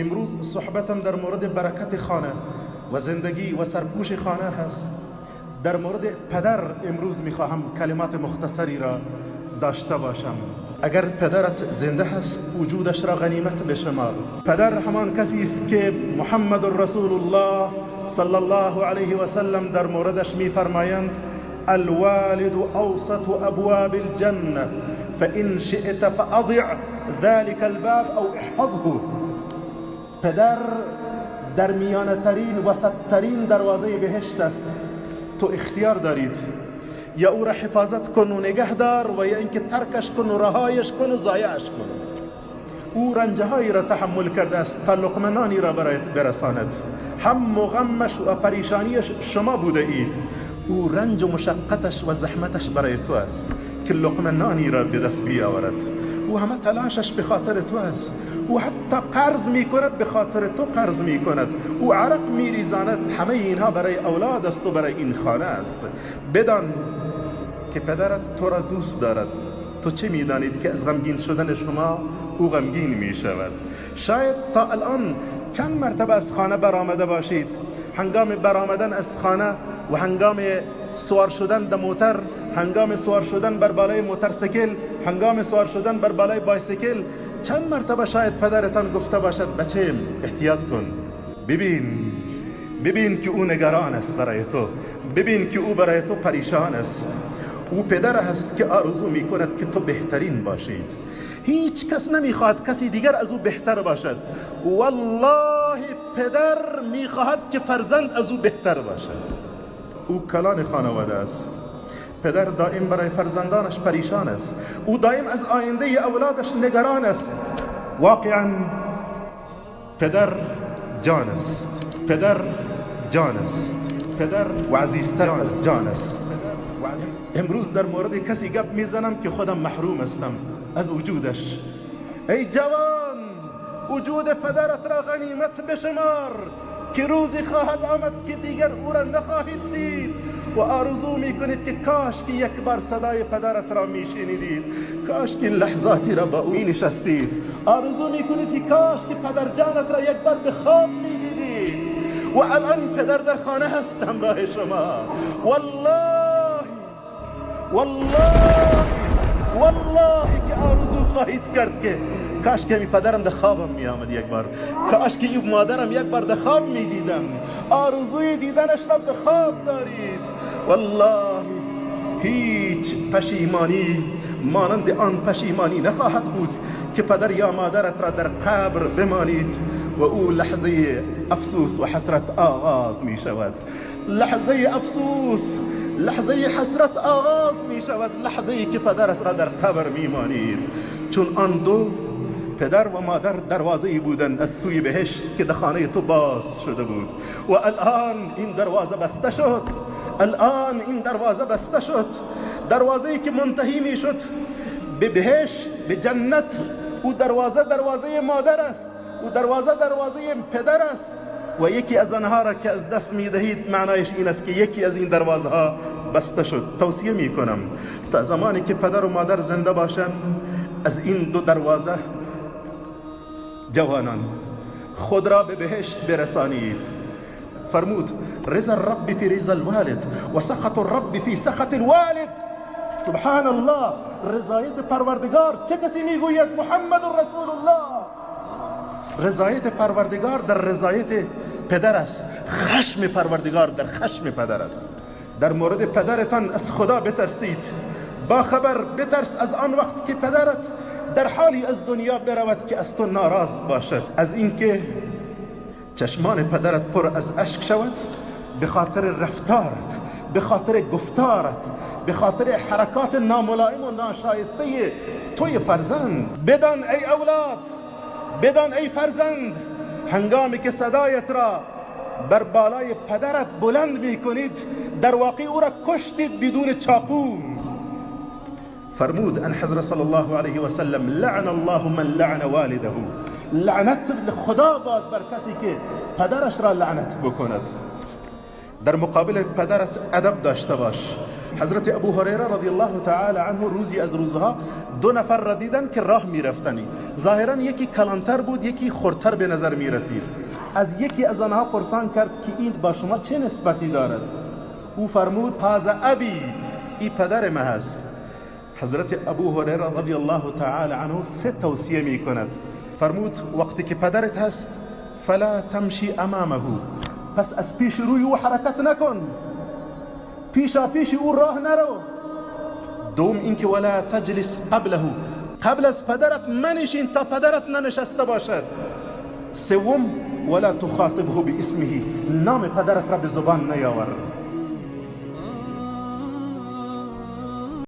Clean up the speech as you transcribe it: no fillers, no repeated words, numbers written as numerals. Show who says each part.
Speaker 1: امروز صحبتم در مورد برکت خانه و زندگی و سرپوش خانه هست. در مورد پدر امروز میخواهم کلمات مختصری را داشته باشم. اگر پدرت زنده هست، وجودش را غنیمت بشمار. پدر همان کسی است که محمد رسول الله صلی الله علیه و سلم در موردش میفرمایند: الوالد اوسط ابواب الجنة فإن شئت فأضع ذلك الباب او احفظه. پدر در میانه ترین، وسط ترین دروازه بهشت است. تو اختیار دارید، یا او را حفاظت کن و نگه دار و یا اینکه ترکش کن و رهایش کن و ضایعش کن. او رنجهایی را تحمل کرده است تا لقمه نانی را برایت برساند. هم و غمش و پریشانیش شما بوده اید. او رنج و مشقتش و زحمتش برای تو است که لقمه نانی را به دست بیاورد. او همه تلاشش به خاطر تو است. او حتی قرض می کند، به خاطر تو قرض می کند. او عرق می ریزاند. همه اینها برای اولاد است و برای این خانه است. بدان که پدرت تو را دوست دارد. تو چه میدانید که از غمگین شدن شما او غمگین می شود؟ شاید تا الان چند مرتبه از خانه برآمده باشید. هنگام برآمدن از خانه و هنگام سوار شدن در موتر، هنگام سوار شدن بر بالای موتورسیکل، هنگام سوار شدن بر بالای بایسیکل، چند مرتبه شاید پدرتان گفته باشد: بچه، احتیاط کن، ببین، ببین که او نگران است برای تو، ببین که او برای تو پریشان است. او پدر است که آرزو می کند که تو بهترین باشید. هیچ کس نمیخواهد کسی دیگر از او بهتر باشد. والله پدر میخواهد که فرزند از او بهتر باشد. او کلان خانواده است. پدر دائم برای فرزندانش پریشان است. او دائم از آینده اولادش نگران است. واقعا پدر جان است. پدر جان است. پدر و عزیزتر از جان است. امروز در مورد کسی گپ میزنم که خودم محروم هستم از وجودش. ای جوان، وجود پدرت را غنیمت بشمار که روزی خواهد آمد که دیگر او را نخواهید دید و آرزو میکنید که کاش که یک بار صدای پدرت را میشنیدید، کاش که لحظاتی را با او نشستید. آرزو میکنید که کاش که پدر جانت را یک بار به خواب میدیدید و الان پدر در خانه هست همراه شما. والله، والله، والله که آرزو خواهید کرد که کاش که می پدرم در خوابم می آمد یک بار، کاش که این مادرم یک بار در خواب می دیدم. آرزوی دیدنش را به خواب دارید. والله هیچ پشیمانی مانند آن پشیمانی نخواهد بود که پدر یا مادرت را در قبر بمانید و او لحظه افسوس و حسرت آغاز می شود. لحظه افسوس، لحظه حسرت آغاز می شود، لحظه که پدرت را در قبر می مانید. چون آن دو، پدر و مادر، دروازه بودند از سوی بهشت که در خانه تو باز شده بود و الان این دروازه بسته شد. الان این دروازه بسته شد، دروازه که منتهی می شد به بهشت، به جنت. او دروازه دروازه مادر است، او دروازه دروازه پدر است و یکی از آنها را که از دست می دهید، معنایش این است که یکی از این دروازه ها بسته شد. توصیه می کنم تا زمانی که پدر و مادر زنده باشند، از این دو دروازه، جوانان، خود را به بهشت برسانید. فرمود: رضا الرب في رضا الوالد وسخط الرب في سخط الوالد. سبحان الله! رضایت پروردگار، چه کسی میگوید؟ محمد رسول الله. رضایت پروردگار در رضایت پدر است، خشم پروردگار در خشم پدر است. در مورد پدرتان از خدا بترسید. با خبر، بترس از آن وقت که پدرت در حالی از دنیا برود که از تو ناراض باشد، از اینکه چشمان پدرت پر از اشک شود به خاطر رفتارت، به خاطر گفتارت، به خاطر حرکات ناملائم و ناشایسته توی فرزند. بدان ای اولاد، بدان ای فرزند، هنگامی که صدایت را بر بالای پدرت بلند می کنید، در واقع او را کشتید بدون چاقو. فرمود آن حضرت صلی الله علیه و سلم: لعن الله من لعن والده. لعنت خدا باد بر کسی که پدرش را لعنت بکند. در مقابل پدرت ادب داشته باش. حضرت ابو هریره رضی الله تعالی عنه روزی از روزها دو نفر را دیدن که راه میرفتنی. ظاهرا یکی کلانتر بود، یکی خردتر به نظر میرسید. از یکی از آنها پرسان کرد که این با شما چه نسبتی دارد؟ او فرمود هذا ابی، ای پدر ما هست. حضرت ابو هریره رضی الله تعالی عنه سه توصیه می کند. فرمود وقتی که پدرت هست فلا تمشی امامه، پس از پیش روی او حرکت نکن، پیشا پیش او راه نرو. دوم اینکه ولا تجلس قبله، قبل از پدرت منشین تا پدرت ننشسته باشد. سوم ولا تخاطبه باسمه، نام پدرت را به زبان نیاور.